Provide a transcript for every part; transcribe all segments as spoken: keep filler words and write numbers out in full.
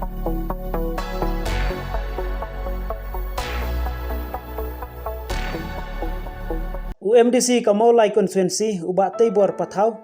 U M D C ka Mawlai Constituency, u Bah Teibor Pathaw,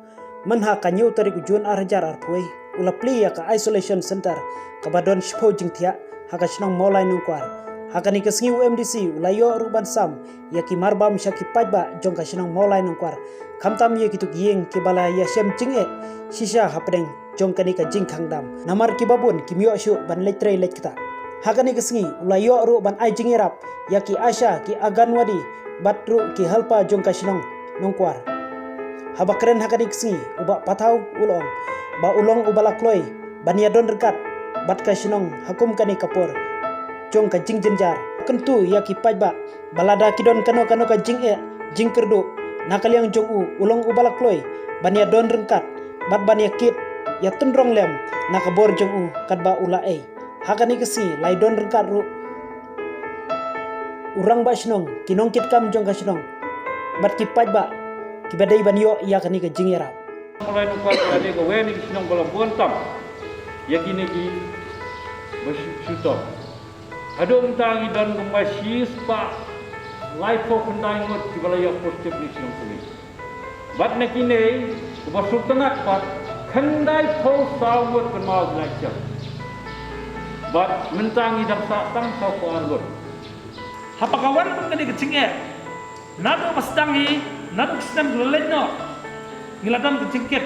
mynha ka hynñiew tarik u Jun ar hajar arphew, u la plie ïa ka isolation center kaba don shiphew jingthiah ha ka shnong Mawlai Nongkwar. Ha kane ka sngi u M D C u la ïoh ruh ban sam ïa ki marbam sha ki paidbah jong ka shnong Mawlai Nongkwar, khamtam ïa kito ki ïing kiba la ïashem jingeh shisha hapdeng jong kane ka jingkhang dam. Namar kiba bun kim ïoh shuh ban leit trei leit ktah. Ha kane ka sngi u la ïoh ruh ban ai jingïarap ïa ki ASHA, ki Anganwadi bad ruh ki helper jong ka shnong Nongkwar. Haba kren ha kane ka sngi, u Bah Pathaw u la ong ba u long uba la kloi ban ïadon ryngkat bad ka shnong ha kum kane ka por jong ka jingjynjar. Kyntu ïa ki paidbah ba lada ki don kano kano ka jingeh jingkyrduh na ka liang jong u, u long uba la kloi ban ïadon ryngkat bad ban ïakit ïatynrong lem na ka bor jong u katba u la ei. Ha kane ka sngi la ïadon ryngkat ruh u rangbah shnong, ki nongkitkam jong ka shnong bad ki paidbah kiba dei ban ïoh ïa kane ka jingïarap. Mawlai Nongkwar ka dei kawei na ki shnong ba la bun tam ïa kine kiba shu, shu tom. Haduh mynta ngi don kumba shispah laiphew khyndai ngut kiba la ïoh positive na ki shnong kine. Bad na kine kiba sngewtynnat pat khyndaiphew saw ngut kynmaw ki la ïaid. Bad mynta ngi dang sah tang sawphew ar ngut. Haba ka wan kum kane ka jingeh, naduh ba sdang hi, naduh ka snem ka la leit noh, ngi la don ka jingkit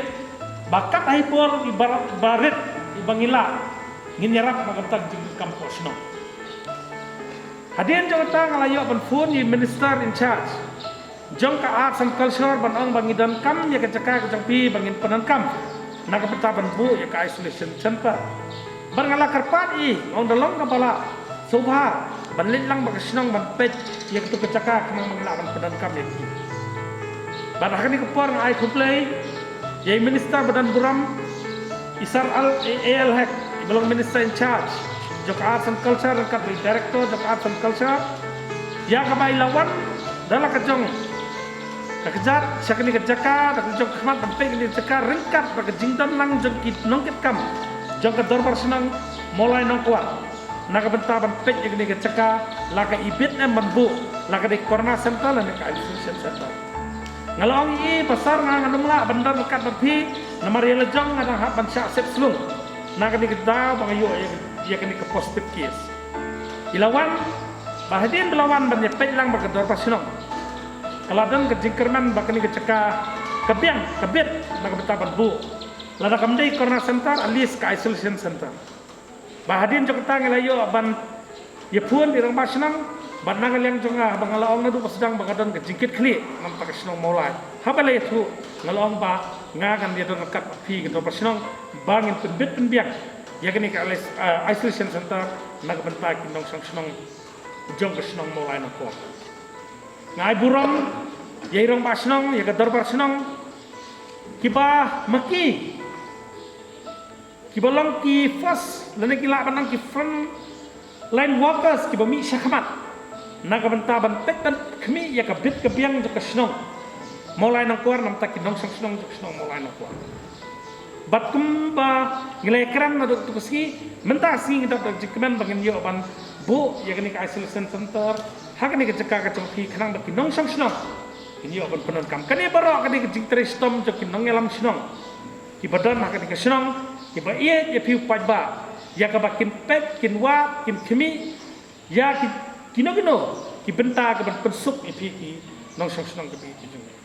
ba kat ha i por iba, iba rit iba ngi lah, ngin ïarap na ka bynta ka jingdonkam ka shnong. Hadien jong kata nga la ïoh ban phone ïa i Minister in charge jong ka Arts and Culture ban ong ba ngi donkam ïa ka jaka ka jong phi ba ngin pyndonkam na ka bynta ban buh ïa ka isolation center. Bad nga la kyrpad ïa i, nga ong da long kaba la sngewbha ban leit lang bad ka shnong ban peit ïa kato ka jaka khnang ba ngi lah ban pyndonkam ïa phi. Bad ha kane ka por nga ai khublei ïa i Minister ba don burom, i Sir Al, A L Hek, iba long Minister in charge jong ka Arts and Culture, ryngkat bad i Director jong ka Arts and Culture, ïa kaba i la wan da la ka jong ka kjat sha kane ka jaka, da ka jong ka khmat ban peit kane ka jaka ryngkat bad ka jingdon lang jong ki nongkitkam jong ka Dorbar Shnong Mawlai Nongkwar na ka bynta ban peit ïa kane ka jaka, la ka ibit ne em ban buh, la ka dei corona center lane ka isolation center. Nga la ong ïa i ba sir, nga ngan ym lah ban don ryngkat bad phi namar ïa la jong nga dang hap ban shah sep slung na kane ka daw ba nga ïoh ïa, ïa kane ka positive case. I la wan, bad hadien ba la wan ban ïa peit lang bad ka Dorbar Shnong, ka la don ka jingkyrmen ba kane ka jaka ka biang, ka bit na ka bynta ban buh, lada kam dei corona center, at least ka isolation center. Bad hadien jong kata ngi la ïoh ban ïa phone ïa i Rangbah Shnong, bad na ka liang jong nga ba nga la ong naduh ba sdang ba nga don ka jingkitkhlieh namar ka shnong Mawlai. Haba la ïathuh nga la ong ba nga ngan ïa don ryngkat bad phi ka Dorbar Shnong ba ngin pynbit pynbiang ïa kane ka isolation center na ka bynta ki nongshong shnong jong ka shnong Mawlai Nongkwar. Nga ai burom ïa i Rangbah Shnong, ïa ka Dorbar Shnong, kiba ma ki, kiba long ki first lane ki lah ban long ki front line workers kiba mih shakhmat na ka bynta ban peit ban khmih ïa ka bit ka biang jong ka shnong Mawlai Nongkwar namar ki nongshong shnong jong ka shnong Mawlai Nongkwar. Bad kumba ngi la ïakren naduh tu ka sngi, mynta ka sngi ngi dap da ka jingkmen ba ngin ïoh ban buh ïa kane ka isolation center ha kane ka jaka ka jong phi khnang ba ki nongshong shnong kin ïoh ban pyndonkam. Kane baroh ka dei ka jingtrei shitom jong ki nongïalam shnong kiba don ha kane ka shnong, kiba ïeit ïa phi u paidbah, ïa kaba kin peit, kin wad, kin khmih ïa ki, kino kino ki bynta kaban pynsuk ïa phi ki nongshong shnong ka phi ki jong ngi.